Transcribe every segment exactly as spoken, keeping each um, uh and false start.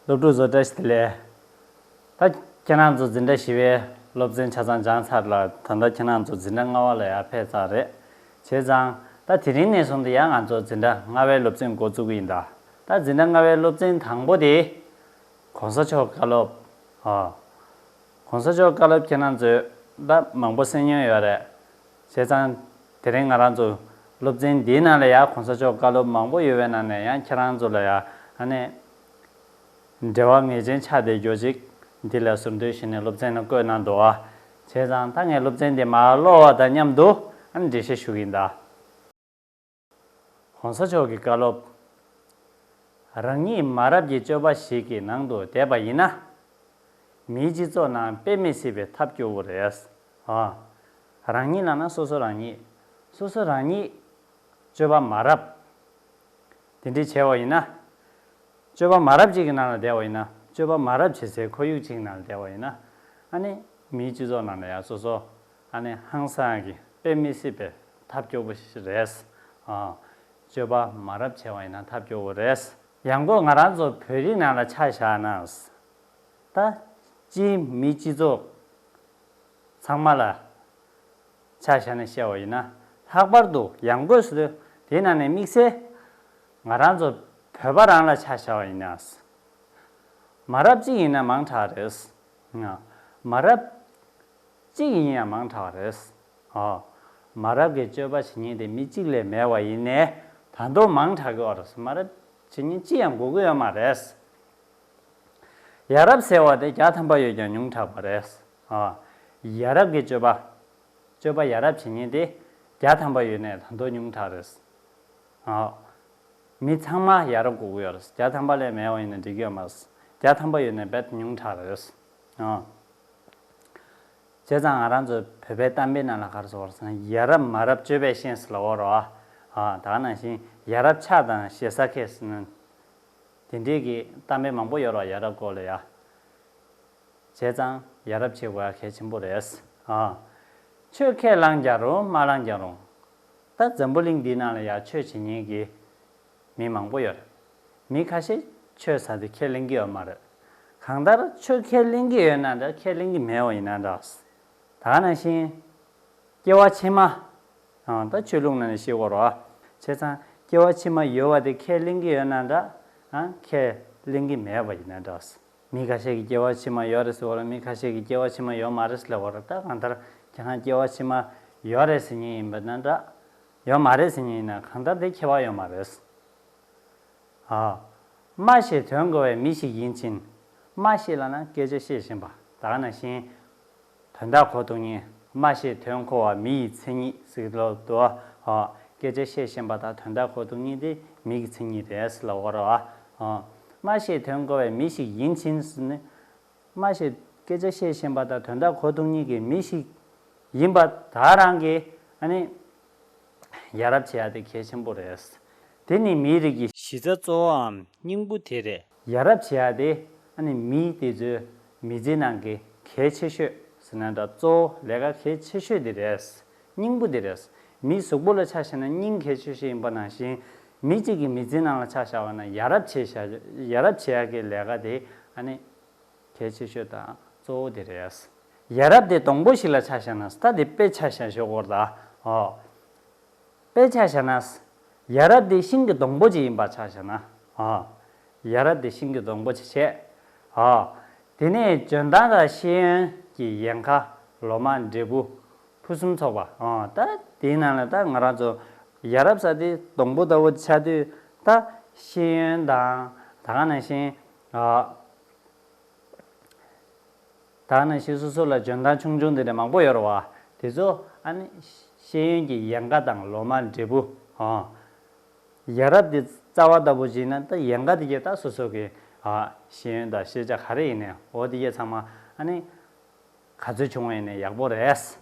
སློབ་ཕྲུག་ཚོ་བཀྲ་ཤིས་བདེ་ལེགས། ད་ཁྱེད་རང་ཚོ་འཛིན་གྲྭ་བཞི་པའི་སློབ་ཚན་ཆ་ཚང་སྦྱངས་ཚར་ལ། ད་ལྟ་ཁྱེད་རང་ཚོ་འཛིན་གྲྭ་ལྔ་པ་ལ་ཡར་ཕེབས་ཚར་རེད། བྱས་ཙང་ད་དེ་རིང་ནས་བཟུང་སྟེ་ཡང་ང་ཚོ་འཛིན་གྲྭ་ལྔ་པའི་སློབ་ཚན་འགོ་བཙུགས་ཀྱི་ཡིན་ད། ད་འཛིན་གྲྭ་ལྔ་པའི་སློབ་ཚན་དང་པོ་དེ་གོང་ས་མཆོག་བཀའ་སློབ། ཨ། གོང་ས་མཆོག་བཀའ་སློབ་ཁྱེད་རང་ཚོས་ད་མང་པོ་གསན་མྱོང་ཡོད་རེད། བྱས་ཙང་དེ་རིང་ང་རང་ཚོ་སློབ་ཚན་འདིའི་ནང་ལ་ཡང་གོང་ས་མཆོག་བཀའ་སློབ་མང་པོ་ཡོད་པའི་ནང་ནས་ཡང་ཁྱེད་རང་ཚོ་ལ་ཡང་ཨ་ནི་འབྲེལ་བ་ངེས་ཅན་ཆགས་བསྡད་རྒྱུ་ཅིག་འདི་ལ་ཟུར་འདོན་བྱས་ནས་སློབ་ཚན་ནང་བཀོད་གནང་འདུག་ཨ། བྱས་ཙང་ད་ངས་སློབ་ཚན་འདི་མར་ཀློག་པ་དང་མཉམ་དུ་ཨ་ནི་འགྲེལ་བཤད་ཞུ་གི་ཡིན་ད། གོང་ས་མཆོག་གི་བཀའ་སློབ། རང་ཉིད་མ་རབས་ཀྱི་སྤྱོད་པ་ཞིག་གི་ནང་དུ་བསྡད་པ་ཡིན་ན། མིའི་སྤྱི་ཚོགས་ནང་དཔེ་མི་སྲིད་པའི་ཐབས་སྐྱོ་བོ་རེད། ཨ། རང་ཉིད་ལབ་ན་སོ་སོ་རང་ཉིད། སོ་སོ་རང་ཉིད་སྤྱོད་པ་མ་རབས་དེ་འདྲ་བྱས་པ་ཡིན་ན། སྤྱོད་པ་མ་རབས་ཅིག་གི་ནང་ལ་བསྡད་པ་ཡིན་ན། སྤྱོད་པ་མ་རབས་བྱེད་སའི་ཁོར་ཡུག་ཅིག་གི་ནང་ལ་བསྡད་པ་ཡིན་ན། ཨ་ནི་མིའི་སྤྱི་ཚོགས་ནང་ལ་ཡང་སོ་སོ་ཨ་ནི་ཧང་སང་གི་དཔེ་མི་སྲིད་པའི་ཐབས་སྐྱོ་པོ་ཞིག་རེད། ཨ། སྤྱོད་པ་མ་རབས་བྱས་པ་ཡིན་ན་ཐབས་སྐྱོ་པོ་རེད། ཡང་སྒོས་ང་རང་ཚོ་བོད་རིགས་ནང་ལ་ཆ་བཞག་ན། ད་སྤྱིའི་མིའི་སྤྱི་ཚོགས་ཚང་མ་ལ་ཆ་བཞག་ནས་བཤད་པ་ཡིན་ན། ལྷག་པར་དུ་ཡང་སྒོས་སུ་དེའི་ནང་ནས་དམིགས་བསལ་ང་རང་ཚོ་བོད་པ་རང་ལ་ཆ་བཞག་པ་ཡིན་ན། མ་རབས་གཅིག་ཡིན་ན་མང་དྲགས་རེད། མ་རབས་གཅིག་ཡིན་ཡང་མང་དྲགས་རེད། ཨོ། མ་རབས་ཀྱི་སྤྱོད་པ་བྱེད་མཁན་དེ་མི་གཅིག་ལས་མེད་པ་ཡིན་ནའི་ད་དུང་མང་དྲགས་ཀྱི་ཡོད་རེད། མ་རབས་བྱེད་མཁན་གཅིག་ཡང་དགོས་ཀྱི་ཡོད་མ་རེད། ཡ་རབས་ཟེར་བ་དེ་བརྒྱ་ཐམ་པ་ཡོད་ཀྱང་ཉུང་དྲགས་པ་རེད། ཨ། ཡ་རབས་ཀྱི་སྤྱོད་པ། སྤྱོད་པ་ཡ་རབས་བྱེད་མཁན་དེ་བརྒྱ་ཐམ་པ་ཡོད་ནའི་ད་དུང་ཉུང་དྲགས་རེད། ཨ། མི་ཚང་མ་ཡ་རབས་དགོས་ཀྱི་ཡོད་རེད། བརྒྱ་ཐམ་པ་ལས་མེད་པ་ཡིན་ན་འགྲིག་གི་ཡོད་མ་རེད། བརྒྱ་ཐམ་པ་ཡོད་ནའི་རྦད་དེ་ཉུང་དྲགས་རེད། ཨ། བྱས་ཙང་ང་རང་ཚོ་བོད་པའི་གཏམ་དཔེའི་ནང་ལ་ག་རེ་ཟེར་བ་རེད་ཟེར་ན། ཡ་རབས་མ་རབས་སྤྱོད་པས་ཤེས་ཟེར་ལབ་ཡོད་རེད་བ། ཨ། ད་ག་ནང་བཞིན་ཡ་རབས་ཕྱག་དང་ཞེ་ས་ཁེ་ཟེར་ན། དེ་འདྲའི་གི་གཏམ་དཔེ་མང་པོ་ཡོད་རེད་བ། ཡ་རབས་སྐོར་ལ་ཡ། བྱས་ཙང་ཡ་རབས་བྱེད་དགོས་ཡ་གལ་ཆེན་པོ་རེད། ཨ། ཆོས་ཁས་བླངས་ཀྱང་རུང་མ་བླངས་ཀྱང་རུང་། ད་འཛམ་བུ་གླིང་འདིའི་ནང་ལ་ཡ་ཆོས་བྱེད་མཁན་གྱི་མི་མང་པོ་ཡོད་རེད། མི་ཁ་ཤས་ཆོས་ཟེར་དེ་ཁས་ལེན་གྱི་ཡོད་མ་རེད། གང་ལྟར་ཆོས་ཁས་ལེན་གྱི་ཡོད་ན་འདྲ། ཁས་ལེན་གྱི་མེད་པ་ཡིན་ན་འདྲ། ད་ག་ནང་བཞིན། སྐྱེ་བ་ཕྱི་མ། ཨང་། ད་ཆོས་ལུགས་ནང་ནས་ཤེས་དགོས་རེད་བ། བྱས་ཙང་སྐྱེ་བ་ཕྱི་མ་ཡོད་པ་དེ་ཁས་ལེན་གྱི་ཡོད་ན་འདྲ། ཨང་། ཁས་ལེན་གྱི་མེད་པ་ཡིན་ན་འདྲ། མི་ཁ་ཤས་ཀྱིས་སྐྱེ་བ་ཕྱི་མ་ཡོད་རེད་ཟེར་བ་རེད། མི་ཁ་ཤས་ཀྱིས་སྐྱེ་བ་ཕྱི་མ་ཡོད་མ་རེད་ཟེར་ལབ་པ་རེད། ད་གང་ལྟར་ཁྱེད་རང་སྐྱེ་བ་ཕྱི་མ་ཡོད་རེད་ཟེར་མཁན་ཡིན་པ་ན་འདྲ། ཡོད་མ་རེད་ཟེར་མཁན་ཡིན་ན་གང་ལྟར་དེ་ཁྱད་པར་ཡོད་མ་རེད། ཨ། སྨྲ་ཤེས་དོན་གོ་བའི་མི་ཞིག་ཡིན་ཕྱིན། སྨྲ་ཤེས་ལབ་ན་སྐད་ཆ་བཤད་ཤེས་པ། ད་ག་ནང་བཞིན། དོན་དག་གོ་ཐུབ་མཁན། སྨྲ་ཤེས་དོན་གོ་བ་མི་ཡི་མཚན་ཉིད་ཟེར་ལབ་འདུག་ཨ། སྐད་ཆ་བཤད་ཤེས་པ་དང་དོན་དག་གོ་ཐུབ་མཁན་དེ་མི་གི་མཚན་ཉིད་རེད་ཟེར་ལབ་ཡོད་རེད་བ། ཨ། སྨྲ་ཤེས་དོན་གོ་བའི་མི་ཞིག་ཡིན་ཕྱིན་ཟེར་ནས། སྨྲ་ཤེས། སྐད་ཆ་བཤད་ཤེས་པ་དང་དོན་དག་གོ་ཐུབ་མཁན་གྱི་མི་ཞིག་ཡིན་པ་དག་རང་གིས་ཨ་ནི་ཡ་རབས་བྱེད་ཡ་དེ་གལ་ཆེན་པོ་རེད། དེ་ནི་མིའི་རིགས་ཀྱི་གཞི་རྩ་གཙོ་བོའམ་སྙིང་པོ་དེ་རེད། ཡ་རབས་བྱེད་ཡ་དེ་ཨ་ནི་མི་དེ་ཚོའི་མི་ཚེའི་ནང་གི་གལ་ཆེ་ཤོས་ཟེར་ན་འདྲ། གཙོ་བོ་ལས་ཀ་གལ་ཆེ་ཤོས་དེ་རེད། སྙིང་པོ་དེ་རེད། མིའི་གཟུགས་པོ་ལ་ཆ་བཞག་ན་སྙིང་གལ་ཆེ་ཤོས་ཡིན་པ་ནང་བཞིན། མི་གཅིག་གི་མི་ཚེའི་ནང་ལ་ཆ་བཞག་པ་ན་ཡ་རབས་བྱེད་བཞག་ཡ་རབས་བྱེད་ཡ་གི་ལས་ཀ་དེ་ཨ་ནི་གལ་ཆེ་ཤོས་དང་གཙོ་བོ་དེ་རེད། ཡ་རབས་དེ་སྡོང་པོ་ཞིག་ལ་ཆ་བཞག་ན། ད་དེ་དཔེ་ཆ་བཞག་ཞོག་གོ་ད། ཨོ། དཔེ་ཆ་བཞག་ན། ཡ་རབས་དེ་ཤིང་གི་སྡོང་པོ་ཅིག་ཡིན་པ་ཆ་བཞག་ན། ཨོ། ཡ་རབས་དེ་ཤིང་གི་སྡོང་པོ་ཅིག་བྱས། ཨོ། དེ་ནས་འཇོན་ཐང་དང་ཤེས་ཡོན་གྱི་ཡན་ཁ། ལོ་མ། འབྲས་བུ། ཕུན་སུམ་ཚོགས་པ། ཨོ། ད་དེའི་ནང་ལ་ད་ང་རང་ཚོ་ཡ་རབས་ཟེར་དེ་སྡོང་པོ་ལྟ་བུ་ཆགས་དུས། ད་ཤེས་ཡོན་དང་། ད་ག་ནང་བཞིན། ཨོ། ད་ག་ནང་བཞིན་སོ་སོ་ལ་འཇོན་ཐང་ཆུང་ཆུང་དེ་འདྲ་མང་པོ་ཡོད་རེད་བ། དེ་ཚོ་ཨ་ནི་ཤེས་ཡོན་གྱི་ཡན་ཁ་དང་ལོ་མ། འབྲས་བུ། ཨོ། ཡ་རབས་དེ་རྩ་བ་ལྟ་བུ་བྱས་ན་ད་ཡན་ཁ་དེ་གས་ད་སོ་སོ་གི། ཨ། ཤེས་ཡོན་དང་ཤེས་བྱ་ག་རེ་ཡིན་ནའི། འོ། དེ་གས་ཚང་མ་ཨ་ནི་ག་ཚོད་བྱུང་བ་ཡིན་ནའི་ཡག་པོ་རེད། རྩ་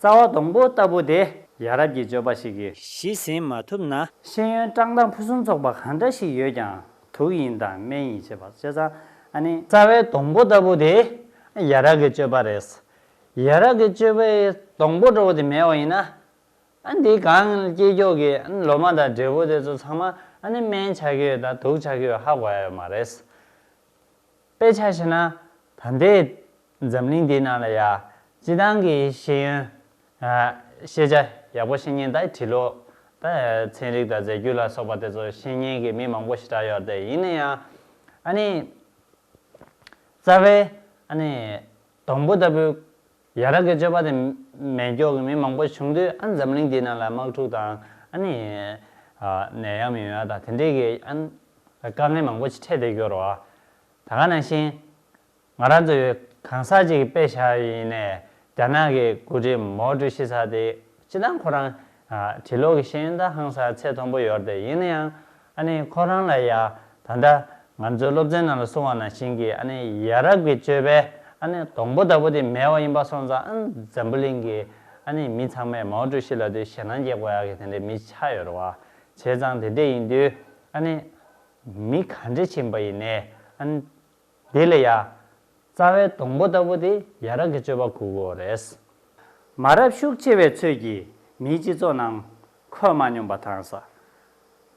བ་སྡོང་པོ་ལྟ་བུ་དེ་ཡ་རབས་ཀྱི་སྤྱོད་པ་ཞིག་གིས་གཞི་ཟིན་མ་ཐུབ་ན། ཤེས་ཡོན་བཀྲག་མདངས་ཕུན་སུམ་ཚོགས་པ་གང་འདྲ་ཞིག་ཡོད་ཀྱང་དུག་ཡིན་དང་སྨན་ཡིན་བྱེད་པ། བྱས་ཙང་ཨ་ནི་རྩ་བའི་སྡོང་པོ་ལྟ་བུ་དེ་ཡ་རབས་ཀྱི་སྤྱོད་པ་རེད། ཡ་རབས་ཀྱི་སྤྱོད་པའི་སྡོང་པོ་འདྲ་བོ་དེ་མེད་པ་ཡིན་ན། ཨ། འདི་གང་སྐྱེས་མཆོག་གི་ཨ་ནི་ལོ་མ་དང་འབྲས་བུ་དེ་ཚོ་ཚང་མ་ཨ་ནི་སྨན་ཆགས་ཀྱི་ཡོད་དང་དུག་ཆགས་ཀྱི་ཡོད་ཧ་གོ་ཡ་ཡོད་མ་རེད། དཔེ་ཆ་བཞག་ན་ད་ལྟའི་འཛམ་གླིང་འདིའི་ནང་ལ་ཡ་སྤྱི་བཏང་གི་ཤེས་ཡོན། ཤེས་བྱ་ཡག་པོ་ཤེས་མཁན་ད་འབྲི་ཀློག་ད་ཚན་རིག་དང་རྫས་འགྱུར་ལ་སོགས་པ་དེ་ཚོ་ཤེས་མཁན་གྱི་མི་མང་པོ་ཞེ་དྲག་ཡོད་རེད། དེ་ཡིན་ན་ཡང་ཨ་ནི་རྩ་བའི་ཨ་ནི་སྡོང་པོ་ལྟ་བུའི་ཡ་རབས་ཀྱི་སྤྱོད་པ་དེ་མེད་མཁན་གྱི་མི་མང་པོ་བྱུང་དུས་ཨ་འཛམ་གླིང་འདིའི་ནང་ལ་དམག་འཁྲུག་དང་ཨ་ནི་ནད་ཡམས་ཡོང་ཡ་དང་དེ་འདྲའི་གི་ཨ་དཀའ་ངལ་མང་པོ་ཞིག་འཕྲད་བསྡད་ཡོད་རེད་བ། ད་ག་ནང་བཞིན། ང་རང་ཚོའི་གང་ཟག་ཅིག་གི་དཔེ་བཞག་ཡིན་ནའི་རྒྱ་ནག་གི་འགོ་ཁྲིད་མའོ་ཀྲུའུ་ཞི་ཟེར་དེ་སྤྱིར་བཏང་ཁོ་རང་འབྲི་ཀློག་གི་ཤེས་ཡོན་ད་ཧང་སང་ཚད་མཐོན་པོ་ཡོད་རེད། ཡིན་ན་ཡང་ཨ་ནི་ཁོ་རང་ལ་ཡ་ད་ལྟ་ང་ཚོའི་སློབ་ཚན་ནང་ལ་གསུངས་པ་ནང་བཞིན་གྱི་ཨ་ནི་ཡ་རབས་ཀྱི་སྤྱོད་པའི་ཨ་ནི་སྡོང་པོ་ལྟ་བུ་དེ་མེད་པ་ཡིན་པ་སོང་ཙང་ཨ་ནི་འཛམ་བུ་གླིང་གི་ཨ་ནི་མི་ཚང་མས་མའོ་ཀྲུའུ་ཞི་ལ་དེ་ཞེད་སྣང་སྐྱེ་དགོས་ཡག་གི་དེ་འདྲའི་མི་ཆགས་ཡོད་རེད་བ། བྱས་ཙང་དེ་འདྲ་ཡིན་དུས་ཨ་ནི་མི་ག་འདྲ་ཕྱིན་པ་ཡིན་ནའི་ཨ་ནི། དེ་ལ་ཡ། རྩ་བའི་སྡོང་པོ་ལྟ་བུ་དེ་ཡ་རབས་ཀྱི་སྤྱོད་པ་དགོས་ཀྱི་ཡོད་རེད། མ་རབས་ཤུགས་ཆེ་བའི་ཚོད་ཀྱིས་མིའི་སྤྱི་ཚོགས་ནང་འཁོད་མ་མྱོང་པ་དང་ས།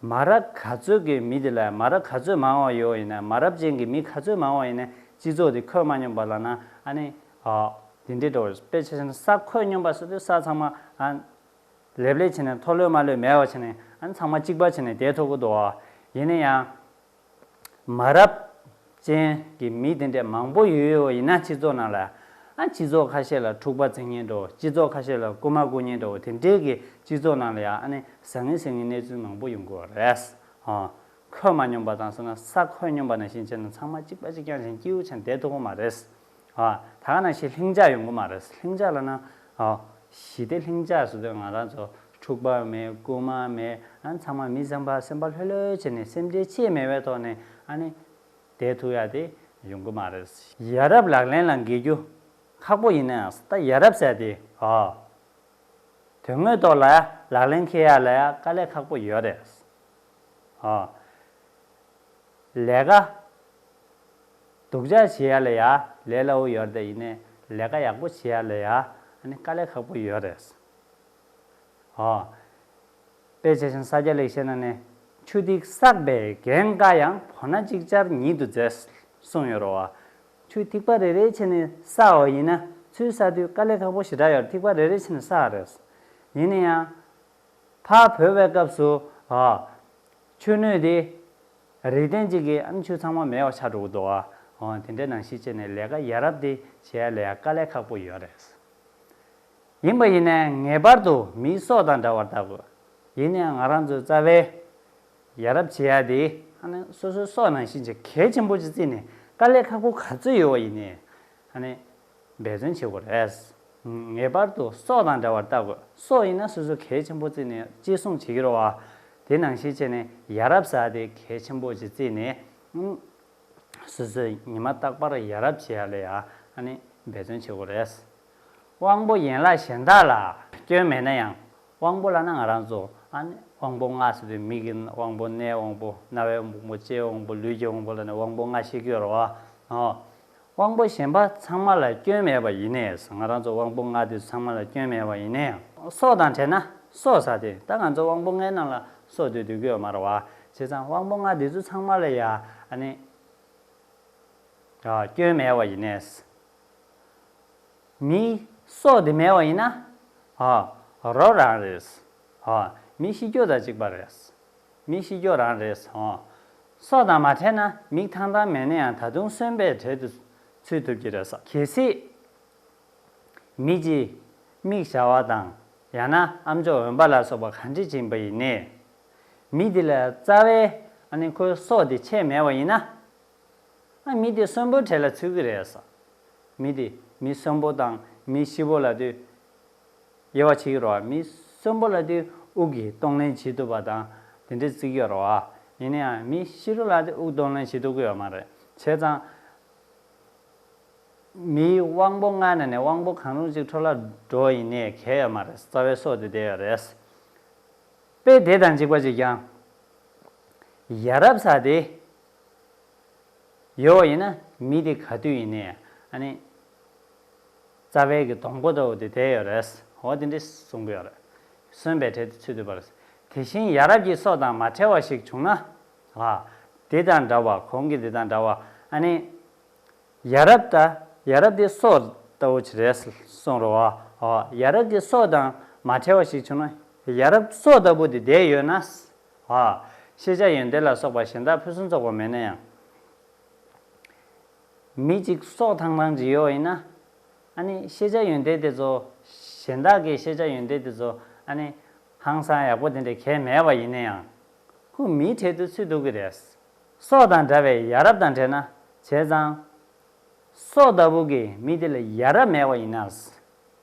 མ་རབས་ག་ཚོད་ཀྱི་མི་དེ་ལ་མ་རབས་ག་ཚོད་མང་བ་ཡོད་ཡིན་ན་མ་རབས་ཅན་གྱི་མི་ག་ཚོད་མང་བ་ཡིན་ན་སྤྱི་ཚོགས་དེ་འཁོད་མ་མྱོང་པ་ལབ་ན་ཨ་ནི། དེ་འདྲའི་འགྲོ་དཔེ་ཆ་བཞག་ན་ས་འཁོད་མྱོང་པ་ཟེར་དུས་ས་ཚང་མ་ཨ། ལེབ་ལེབ་བྱས་ནས་མཐོ་ལོས་དམའ་ལོས་མེད་པ་བྱས་ནས་ཨ་ནི་ཚང་མ་གཅིག་པ་བྱས་ནས་བསྡད་ཐུབ་ཀྱི་འདུག་བ། ཡིན་ན་ཡང་། མ་རབས་ཅན་གྱི་མི་དེ་འདྲས་མང་པོ་ཡོད་ཡོད་ཡིན་ན་སྤྱི་ཚོགས་ནང་ལ་ཨ་སྤྱི་ཚོགས་ཁ་ཤས་ལ་འཁྲུག་པ་འཛིང་མཁན་འདྲ་བོ་སྤྱི་ཚོགས་ཁ་ཤས་ལ་རྐུ་མ་རྐུ་མཁན་འདྲ་བོ་དེ་འདྲས་ཀྱི་སྤྱི་ཚོགས་ནང་ལ་ཡང་ཨ་ནི་ཟང་ངེ་ཟིང་ངེ་གནས་ཚུལ་མང་པོ་ཡོང་གི་ཡོད་རེད། ཨ། འཁོད་མ་མྱོང་པ་དང་སོང་ན་ས་འཁོད་མྱོང་པ་ནང་བཞིན་བྱས་ན་ཚང་མ་གཅིག་པ་གཅིག་རྐྱང་བྱས་ནས་སྐྱིད་པོ་བྱས་ནས་བསྡད་ཐུབ་ཀྱི་མ་རེད། ཨ། ད་ག་ནང་བཞིན་ལྷིང་འཇགས་ཡོང་གི་མ་རེད། ལྷིང་འཇགས་ལབ་ན། ཨ། ཞི་བདེ་ལྷིང་འཇགས་ཟེར་དུས་ང་རང་ཚོ་འཁྲུག་པ་མེད་རྐུ་མ་མེད་ཨ་ཚང་མ་མི་བཟང་པ་སེམས་པ་ལྷོད་ལྷོད་བྱས་ནས་སེམས་ཅན་ཆེས་མེད་པའི་ཐོག་ནས་ཨ་ནི་བསྡད་ཐུབ་ཡ་དེ་ཡོང་གི་མ་རེད། ཡ་རབས་ལག་ལེན་ལ་འགེལ་རྒྱུ་ཁག་པོ་ཡིན་ནའང་ད་ཡ་རབས་ཟེར་དེ་ཨ། དོན་དངོས་ཐོག་ལ་ལག་ལེན་འཁེལ་ཡ་ལ་ཡ་དཀའ་ལས་ཁག་པོ་ཡོད་རེད། ཨ། ལས་ཀ་སྡུག་ཅག་བྱེད་ཡ་ལ་ཡ་ལས་སླ་བོ་ཡོད་རེད་དེ་ཡིན་ནའི་ལས་ཀ་ཡག་པོ་བྱེད་ཡ་ལ་ཡ་ཨ་ནི་དཀའ་ལས་ཁག་པོ་ཡོད་རེད། ཨོ། དཔེ་ཆ་བཞག་ན་ས་སྐྱ་ལེགས་བཤད་ནང་ནས་ཆུ་ཐིགས་བསགས་པས་རྒན་དཀའ་ཡང་བོར་ན་ཅིག་ཅར་ཉིད་དུ་མཛེས་གསུངས་ཡོད་རེད་བ། ཆུ་ཐིགས་པ་རེ་རེ་བྱས་ནས་བསགས་པ་ཡིན་ན་ཚུར་བསགས་དུས་དཀའ་ལས་ཁག་པོ་ཞེ་དྲག་ཡོད་རེད། ཐིགས་པ་རེ་རེ་བྱས་ནས་བསགས་རེད། ཡིན་ན་ཡང་། ཕར་བོར་བའི་སྐབས་སུ་ཨ། ཆུ་སྣོད་དེ་རིགས་ལྡན་གཅིག་གིས་ཨ་ནི་ཆུ་ཚང་མ་མེད་པ་ཆགས་འགྲོ་གི་འདུག་ཨ། འོ་དེ་འདྲའི་ནང་བཞིན་བྱས་ནས་ལས་ཀ་ཡ་རབས་དེ་བྱེད་ཡ་ལ་ཡ་དཀའ་ལས་ཁག་པོ་ཡོད་རེད། ཡིན་པ་ཡིན་ནའི་ངེས་པར་དུ་མིའི་སྲོག་དང་འདྲ་བར་བལྟ་དགོས། ཡིན་ནའང་ང་རང་ཚོའི་རྩ་བའི་ཡ་རབས་བྱེད་ཡ་དེ་ཨ་ནི་སོ་སོའི་སྲོག་ནང་བཞིན་གྱི་གལ་ཆེན་པོ་ཅིག་བརྩིས་ནས་དཀའ་ལས་ཁག་པོ་ག་ཚོད་ཡོད་པ་ཡིན་ནའི་ཨ་ནི། འབད་བརྩོན་བྱེད་དགོས་རེད། ངེས་པར་དུ་སྲོག་དང་འདྲ་བར་བལྟ་དགོས། སྲོག་ཡིན་ན་སོ་སོ་གལ་ཆེན་པོ་བརྩིས་ནས་གཅེས་སྲུང་བྱེད་ཀྱི་རེད་བ། དེ་ནང་བཞིན་བྱས་ནས་ཡ་རབས་ཟེར་དེ་གལ་ཆེན་པོ་ཅིག་བརྩིས་ནས། སོ་སོས་ཉི་མ་རྟག་པར་ཡ་རབས་བྱེད་ཡ་ལ་ཡ་ཨ་ནི་འབད་བརྩོན་བྱེད་དགོས་རེད། དབང་པོ་ཡན་ལག་གཞན་དག་ལ་སྐྱོན་མེད་ན་ཡང་། དབང་པོ་ལབ་ན་ང་རང་ཚོ་ཨ་ནི་དབང་པོ་ལྔ་ཟེར་དུས་མིག་གི་དབང་པོ་སྣའི་དབང་པོ་རྣ་བའི་དབང་པོ་ལྕེའི་དབང་པོ་ལུས་ཀྱི་དབང་པོ་ལབ་ནས་དབང་པོ་ལྔ་བཤད་ཀྱི་ཡོད་རེད་བ། ཨོ། དབང་པོ་གཞན་པ་ཚང་མ་ལ་སྐྱོན་མེད་པ་ཡིན་ནའི་ང་རང་ཚོ་དབང་པོ་ལྔ་དེ་ཚོ་ཚང་མ་ལ་སྐྱོན་མེད་པ་ཡིན་ནའི་སྲོག་དང་བྲལ་ན་སྲོག་ཟེར་དེ་ད་ང་ཚོ་དབང་པོ་ལྔའི་ནང་ལ་སྲོག་དེ་འདུས་ཀྱི་ཡོད་མ་རེད་བ། བྱས་ཙང་དབང་པོ་ལྔ་དེ་ཚོ་ཚང་མ་ལ་ཡ་ཨ་ནི་སྐྱོན་མེད་པ་ཡིན་ནའི། མིའི་སྲོག་དེ་མེད་པ་ཡིན་ན། ཨ། རོ་རང་རེད། ཨ། མི་ཤི་རྒྱུ་དང་གཅིག་པ་རེད། མི་ཤི་རྒྱུ་རང་རེད། ཨ། སྲོག་དང་མ་བྲལ་ན་མིག་ཐང་ཐང་མེད་ན་ཡང་ད་དུང་གསོན་པའི་གྲལ་དུ་ཚུད་ཐུབ་ཀྱི་རེད། གལ་སྲིད་མི་གཅིག་མིག་ཞར་བ་དང་ཡང་ན་ཨམ་ཅོག་འོན་པ་ལ་སོགས་པ་གང་འདྲ་ཅིག་ཡིན་པ་ཡིན་ནའི། མི་དེ་ལ་རྩ་བའི་ཨ་ནི་ཁོའི་སྲོག་དེ་ཆད་མེད་པ་ཡིན་ན། ཨ། མི་དེ་གསོན་པོའི་གྲས་ལ་ཚུད་ཀྱི་རེད་ཟེར། མི་དེ་མི་གསོན་པོ་དང་མི་ཤི་བོ་ལབ་དུས་དབྱེ་བ་ཕྱེ་གི་རེད་བ། མི་གསོན་པོ་ལབ་དུས་དབུགས་ཀྱིས་གཏོང་ལེན་བྱེད་ཐུབ་པ་དང་དེ་འདྲ་བརྩི་གི་ཡོད་རེད་བ། ཡིན་ན་ཡང་མི་ཤི་རོ་ལབ་དུས་དབུགས་གཏོང་ལེན་བྱེད་ཐུབ་ཀྱི་ཡོད་མ་རེད། བྱས་ཙང་མིའི་དབང་པོ་ལྔ་ནང་ནས་དབང་པོ་གང་རུང་གཅིག་འཕྲོ་བརླག་འགྲོ་ཡིན་ནའི་གལ་ཡོད་མ་རེད། རྩ་བའི་སྲོག་དེ་བསྡད་ཡོད་རེད། དཔེ་དེ་དང་གཅིག་པ་ཅིག་ཀྱང་ཡ་རབས་ཟེར་དེ། ཡོད་པ་ཡིན་ན་མི་དེ་ག་དུས་ཡིན་ནའི་ཨ་ནི་རྩ་བའི་གི་སྡོང་པོ་ལྟ་བུ་དེ་བསྡད་ཡོད་རེད། འོ་དེ་འདྲ་གསུང་གི་ཡོད་རེད། གསོན་པའི་གྲལ་དུ་ཚུད་ཐུབ་པ་རེད། དེ་བཞིན་ཡ་རབས་ཀྱི་སྲོག་དང་མ་བྲལ་བ་ཞིག་བྱུང་ན། ཨ། དེ་དང་འདྲ་བ་གོང་གི་དེ་དང་འདྲ་བ་ཨ་ནི་ ཡ་རབས་ད་ཡ་རབས་དེ་སྲོག་ལྟ་བུ་ཅིག་རེད་གསུངས་རེད་བ། ཨོ། ཡ་རབས་ཀྱི་སྲོག་དང་མ་བྲལ་བ་ཞིག་བྱུང་ན། ཡ་རབས་སྲོག་ལྟ་བུ་དེ་བསྡད་ཡོད་ན། ཨོ། ཤེས་བྱ་ཡོན་ཏན་ལ་སོགས་པ་གཞན་དག་ཕུན་སུམ་ཚོགས་པ་མེད་ན་ཡང་། མི་གཅིག་སྲོག་ཐང་ཐང་ཅིག་ཡོད་པ་ཡིན་ན། ཨ་ནི་ཤེས་བྱ་ཡོན་ཏན་དེ་ཚོ། གཞན་དག་གི་ཤེས་བྱ་ཡོན་ཏན་དེ་ཚོ། ཨ་ནི་ཧང་སང་ཡག་པོ་དེ་འདྲ་གང་ཡང་མེད་པ་ཡིན་ན་ཡང་། ཁོ་མིའི་གྲལ་དུ་ཚུད་ཐུབ་ཀྱི་རེད། སྲོག་དང་འདྲ་བའི་ཡ་རབས་དང་བྲལ་ན། བྱས་ཙང་། སྲོག་ལྟ་བུ་གི་མི་དེ་ལ་ཡ་རབས་མེད་པ་ཡིན་ན།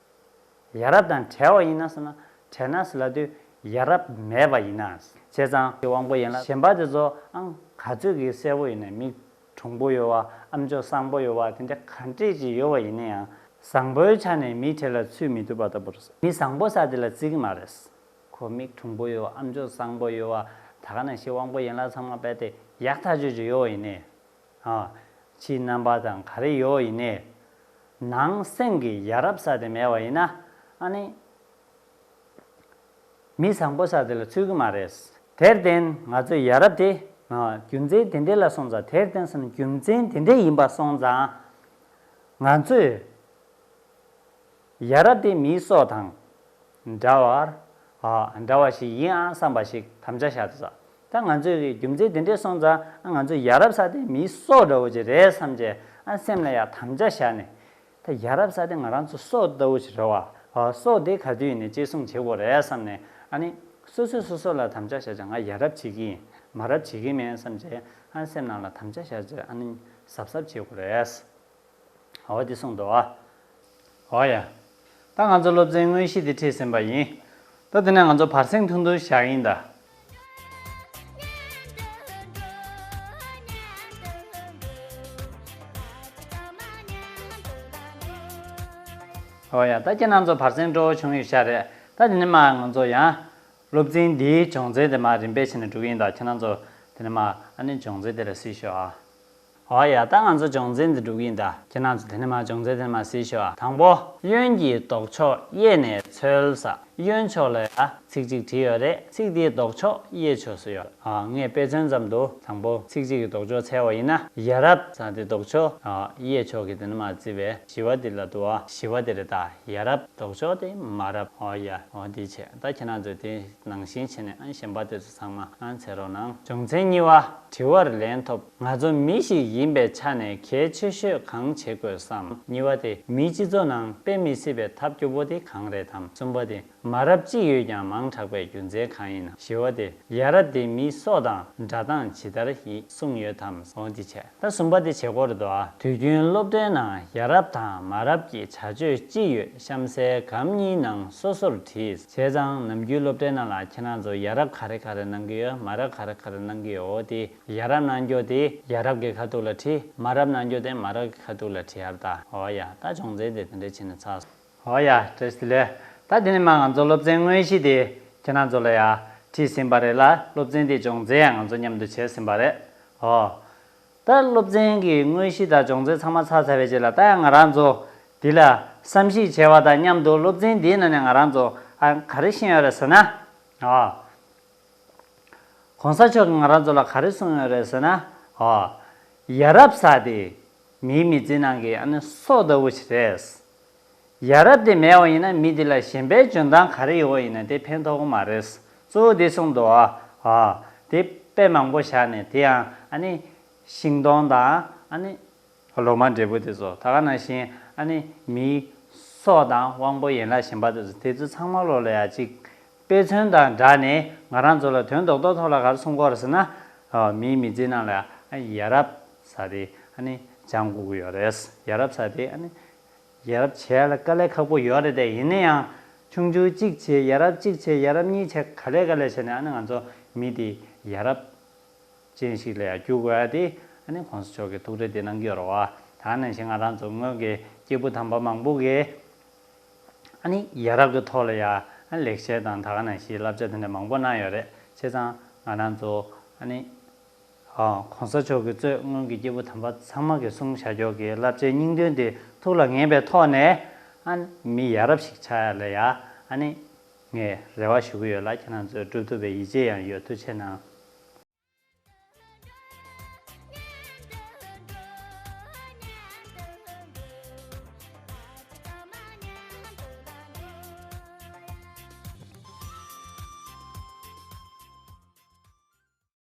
ཡ་རབས་དང་བྲལ་བ་ཡིན་ན་ཟེར་ན། བྲལ་ན་ཟེར་ལབ་དུས་ཡ་རབས་མེད་པ་ཡིན་ན། བྱས་ཙང་དབང་པོ་ཡན་ལག་གཞན་པ་དེ་ཚོ་ཨང་ག་ཚོད་ཀྱི་གསལ་པོ་ཡིན་ན། མིག་གྲུང་པོ་ཡོད་པ། ཨམ་ཅོག་བཟང་པོ་ཡོད་པ། དེ་འདྲ་ག་འདྲས་ཅིག་ཡོད་པ་ཡིན་ན་ཡང་། བཟང་པོའི་ཆ་ནས་མིའི་གྲལ་ལ་ཚུད་མི་ཐུབ་པ་ལྟ་བུ་རེད། མི་བཟང་པོ་ཟེར་དེ་ལ་བརྩི་གི་མ་རེད། ཁོ་མིག་གྲུང་པོ་ཡོད། ཨམ་ཅོག་བཟང་པོ་ཡོད་པ། ད་ག་ནང་བཞིན་དབང་པོ་ཡན་ལག་ཚང་མ་རྦད་དེ་ཡག་ཐག་ཆོད་ཅིག་ཡོད་པ་ཡིན་ན། ཨ། ཕྱིའི་རྣམ་པ་དང་ག་རེ་ཡོད་ཡིན་ནའི། ནང་སེམས་ཀྱི་ཡ་རབས་ཟེར་དེ་མེད་པ་ཡིན་ན། ཨ་ནི། མི་བཟང་པོ་ཟེར་དེ་ལ་ཚུད་ཀྱི་མ་རེད། དེར་བརྟེན་ང་ཚོས་ཡ་རབས་དེ། ཨ། རྒྱུ་མཚན་དེ་འདྲ་ལ་སོང་ཙང་། དེར་བརྟེན་ཟེར་ན་རྒྱུ་མཚན་དེ་འདྲ་ཡིན་པ་སོང་ཙང་། ང་ཚོས། ཡ་རབས་དེ་མིའི་སྲོག་དང་འདྲ་བར། ཨ། འདྲ་བ་ཞིག་ཡིན་ཨང་བསམ་པ་ཞིག་དམ་བཅའ་བཞག་ཏུ་ས། ད་ང་ཚོས་རྒྱུ་མཚན་དེ་འདྲས་སོང་ཙང་། ང་ཚོས་ཡ་རབས་ཟེར་དེ་མིའི་སྲོག་འདྲ་བོ་ཅིག་རེད་བསམ་བྱས། ཨ། སེམས་ལ་ཡང་དམ་བཅའ་བཞག་ནས། ད་ཡ་རབས་ཟེར་དེ་ང་རང་ཚོ་སྲོག་ལྟ་བུ་ཞིག་རེད་བ། ཨ། སྲོག་དེ་ག་དུས་ཡིན་ནའི་གཅེས་སྲུང་བྱེད་དགོས་རེད་བསམ་ནས། ཨ་ནི་སོ་སོས་སོ་སོ་ལ་དམ་བཅའ་བཞག་བྱས། ང་ཡ་རབས་བྱེད་ཀྱི་ཡིན། མ་རབས་བྱེད་ཀྱི་མིན་བསམ་བྱས། ཨ། སེམས་ནང་ལ་དམ་བཅའ་བཞག་བྱས། ཨ་ནི་གཟབ་གཟབ་བྱེད་དགོས་རེད། འོ་དེ་གསུངས་འདུག་ཨ། འོ་ཡ། ད་ང་ཚོ་སློབ་ཚན་དངོས་གཞི་དེ་ཁྲིད་ཟིན་པ་ཡིན། ད་དེ་ནས་ང་ཚོ་བར་གསེང་ཐུང་ཐུང་བཞག་ཡིན་ད། འོ་ཡ། ད་ཁྱེད་རང་ཚོ་བར་གསེང་སྤྲོ་བོ་བྱུང་ཡོད་ཤག་རེད། ད་དེ་ནས་མར་ང་ཚོ་ཡང་སློབ་ཚན་འདིའི་སྦྱོང་ཚན་དེ་མར་རིམ་པས་བྱས་ནས་འགྲོ་གི་ཡིན་ད། ཁྱེད་རང་ཚོ་དེ་ནས་མར་ཨ་ནི་སྦྱོང་ཚན་དེ་ལ་གཟིགས་ཤོག་ཨ། འོ་ཡ། ད་ང་ཚོ་སྦྱོང་ཚན་འདི་འགྲུབ་ཀྱི་ཡིན་ད། ཁྱེད་རང་ཚོ་དེ་ནས་མར་སྦྱོང་ཚན་དེ་ནས་མར་གཟིགས་ཤོག་ཨ། དང་པོ། གཡོན་གྱི་ལྡོག་ཕྱོགས་གཡས་ནས་འཚོལ་ས། གཡོན་ཕྱོགས་ལ་ཡ་ཚིག་གཅིག་བྲིས་ཡོད་རེད། ཚིག་དེའི་ལྡོག་ཕྱོགས་གཡས་ཕྱོགས་སུ་ཡོད། ཨ། ངས་དཔེ་མཚོན་ཙམ་དུ་དང་པོ་ཚིག་གཅིག་གི་ལྡོག་ཕྱོགས་འཚོལ་བ་ཡིན་ན། ཡ་རབས་ཟེར་དེ་ལྡོག་ཕྱོགས། ཨ། གཡས་ཕྱོགས་ཀྱི་དེ་ནས་མར་བརྩིས་པའི་བཞི་པ་དེ་ལ་འདུག་ཨ། བཞི་པ་དེ་རེད་ད། ཡ་རབས་ལྡོག་ཕྱོགས་དེ་མ་རབས། འོ་ཡ། འོ་འདི་བྱས། ད་ཁྱེད་རང་ཚོས་དེ་ནང་བཞིན་བྱས་ནས། ཨ། གཞན་པ་དེ་ཚོ་ཚང་མ། ཨ། འཚོལ་རོགས་གནང་། སྦྱོང་ཚན་གཉིས་པ། དྲི་བར་ལན་ཐོབ། ང་ཚོ་མི་ཞིག་ཡིན་པའི་ཆ་ནས་གལ་ཆེ་ཤོས་གང་བྱེད་དགོས་སམ། གཉིས་པ་དེ། མིའི་སྤྱི་ཚོགས་ནང་དཔེ་མི་སྲིད་པའི་ཐབས་སྐྱོ་པོ་དེ་གང་རེད་དམ། གསུམ་པ་དེ། མ་རབས་གཅིག་ཡོད་ཀྱང་མང་དྲགས་པའི་རྒྱུ་མཚན་གང་ཡིན་ནམ། བཞི་པ་དེ། ཡ་རབས་དེ་མིའི་སྲོག་དང་འདྲ་སྟངས་ཇི་ལྟར་ཡིན་གསུངས་ཡོད་དམ། འོ་འདི་བྱས། ད་གསུམ་པ་དེ་བྱེད་སྒོ་རེད་དོ། ཨ། དུས་རྒྱུན་སློབ་གྲྭའི་ནང་ཡ་རབས་དང་མ་རབས་ཀྱི་བྱ་སྤྱོད་ཅི་ཡོད་གཤམ་གསལ་སྒམ་གཉིས་ནང་སོ་སོར་བྲིས། བྱས་ཙང་ནམ་རྒྱུན་སློབ་གྲྭའི་ནང་ལ་ཁྱེད་རང་ཚོ་ཡ་རབས་ག་རེ་ག་རེ་གནང་གི་ཡོད། མ་རབས་ག་རེ་ག་རེ་གནང་གི་ཡོད། འོ་དེ་ཡ་རབས་གནང་རྒྱུ་དེ་ཡ་རབས་ཀྱི་ཁ་ཐུག་ལ་བྲིས། མ་རབས་གནང་རྒྱུ་དེ་མ་རབས་ཀྱི་ཁ་ཐུག་ལ་བྲིས་ཡ་རེད་ད། འོ་ཡ། ད་སྦྱོང་ཚན་དེ་དེ་འདྲ་བྱས་ནས་ཚར་སོང་། འོ་ཡ། བཀྲ་ཤིས་བདེ་ལེགས། ད་དེ་ནས་མར་ང་ཚོ་སློབ་ཚན་དངོས་གཞི་དེ་ཁྱེད་རང་ཚོ་ལ་ཡ་ཁྲིད་ཟིན་པ་རེད་ལ། སློབ་ཚན་དེ་སྦྱོང་ཚན་ཡང་ང་ཚོ་མཉམ་དུ་བྱས་ཟིན་པ་རེད། འོ། ད་སློབ་ཚན་གྱི་དངོས་གཞི་དང་སྦྱོང་ཚན་ཚང་མ་ཚར་ཚར་བའི་རྗེས་ལ། ད་ཡང་ང་རང་ཚོ་འདི་ལ་བསམ་གཞིག་བྱས་པ་དང་མཉམ་དུ། སློབ་ཚན་འདིའི་ནང་ནས་ང་རང་ཚོ། ཨ། ག་རེ་ཤེས་ཡོད་རེད་ཟེར་ན། འོ། གོང་ས་མཆོག་གིས་ང་རང་ཚོ་ལ་ག་རེ་གསུངས་ཡོད་རེད་ཟེར་ན། ཨོ། ཡ་རབས་ཟེར་དེ་མིའི་མི་ཚེའི་ནང་གི། ཨ་ནི་སྲོག་ལྟ་བུ་ཞིག་རེད། ཡ་རབས་དེ་མེད་པ་ཡིན་ན་མི་དེ་ལ་གཞན་པའི་འཇོན་ཐང་ག་རེ་ཡོད་པ་ཡིན་ན་དེ་ཕན་ཐོགས་ཀྱི་མ་རེད། གཙོ་བོ་དེ་གསུངས་འདུག། ཨོ། དེ་དཔེ་མང་པོ་བཞག་ནས། དེ་ཡང་ཨ་ནི་ཤིང་སྡོང་དང་། ཨ་ནི་ལོ་མ་འབྲས་བུ་དེ་ཚོ། ད་ག་ནང་བཞིན་ཨ་ནི་མིའི་སྲོག་དང་དབང་པོ་ཡན་ལག་གཞན་པ་དེ་ཚོ། དེ་ཚོ་ཚང་མ་ལོ་ལ་ཡ་གཅིག་དཔེ་མཚོན་དང་སྦྲགས་ནས་ང་རང་ཚོ་ལ་དོན་རྡོག་རྡོག་ཐོག་ལ་ག་རེ་གསུང་གི་ཡོད་རེད་ཟེར་ན། ཨ། མིའི་མི་ཚེའི་ནང་ལ་ཡ་རབས་ཟེར་དེ་ཨ་ནི་སྦྱང་དགོས་ཀྱི་ཡོད་རེད། ཡ་རབས་ཟེར་དེ་ཨ་ནི་ཡ་རབས་བྱེད་ཡ་ལ་དཀའ་ལས་ཁག་པོ་ཡོད་རེད་དེ། ཡིན་ན་ཡང་ཆུང་ཆུང་གཅིག་བྱས། ཡ་རབས་གཅིག་བྱས། ཡ་རབས་གཉིས་བྱས། ག་ལེ་ག་ལེ་བྱས་ནས་ཨ་ནི་ང་ཚོ་མི་དེ་ཡ་རབས་ཅན་ཞིག་ལ་ཡ་འགྱུར་དགོས་ཡ་དེ། ཨ་ནི་གོང་ས་མཆོག་གིས་ཐུགས་རེ་དེ་གནང་གི་ཡོད་རེད་བ། ད་ག་ནང་བཞིན་ང་རང་ཚོ་སྔོན་གྱི་སྐྱེས་བུ་དམ་པ་མང་པོ་གིས་ཨ་ནི་ཡ་རབས་ཀྱི་ཐོག་ལ་ཡ་ཨ་ནི་ལེགས་བཤད་དང་ད་ག་ནང་བཞིན་བསླབ་བྱ་དེ་འདྲ་མང་པོ་གནང་ཡོད་རེད། བྱས་ཙང་ང་རང་ཚོ་ཨ་ནི། ཨ། གོང་ས་མཆོག་གིས་གཙོས་སྔོན་གྱི་སྐྱེས་བུ་དམ་པ་ཚང་མ་གིས་གསུངས་བཞག་ཡོད་ཀྱི་བསླབ་བྱའི་སྙིང་དོན་དེ་ཐུགས་ལ་ངེས་པའི་ཐོག་ནས། ཨ། མི་ཡ་རབས་ཤིག་ཆགས་ཡ་ལ་ཡ། ཨ་ནི་ངས་རེ་བ་ཞུ་གི་ཡོད་ལ། ཁྱེད་རང་ཚོས་སྒྲུབ་ཐུབ་པའི་ཡིད་ཆེས་ཡང་ཡོད། ཐུགས་རྗེ་གནང་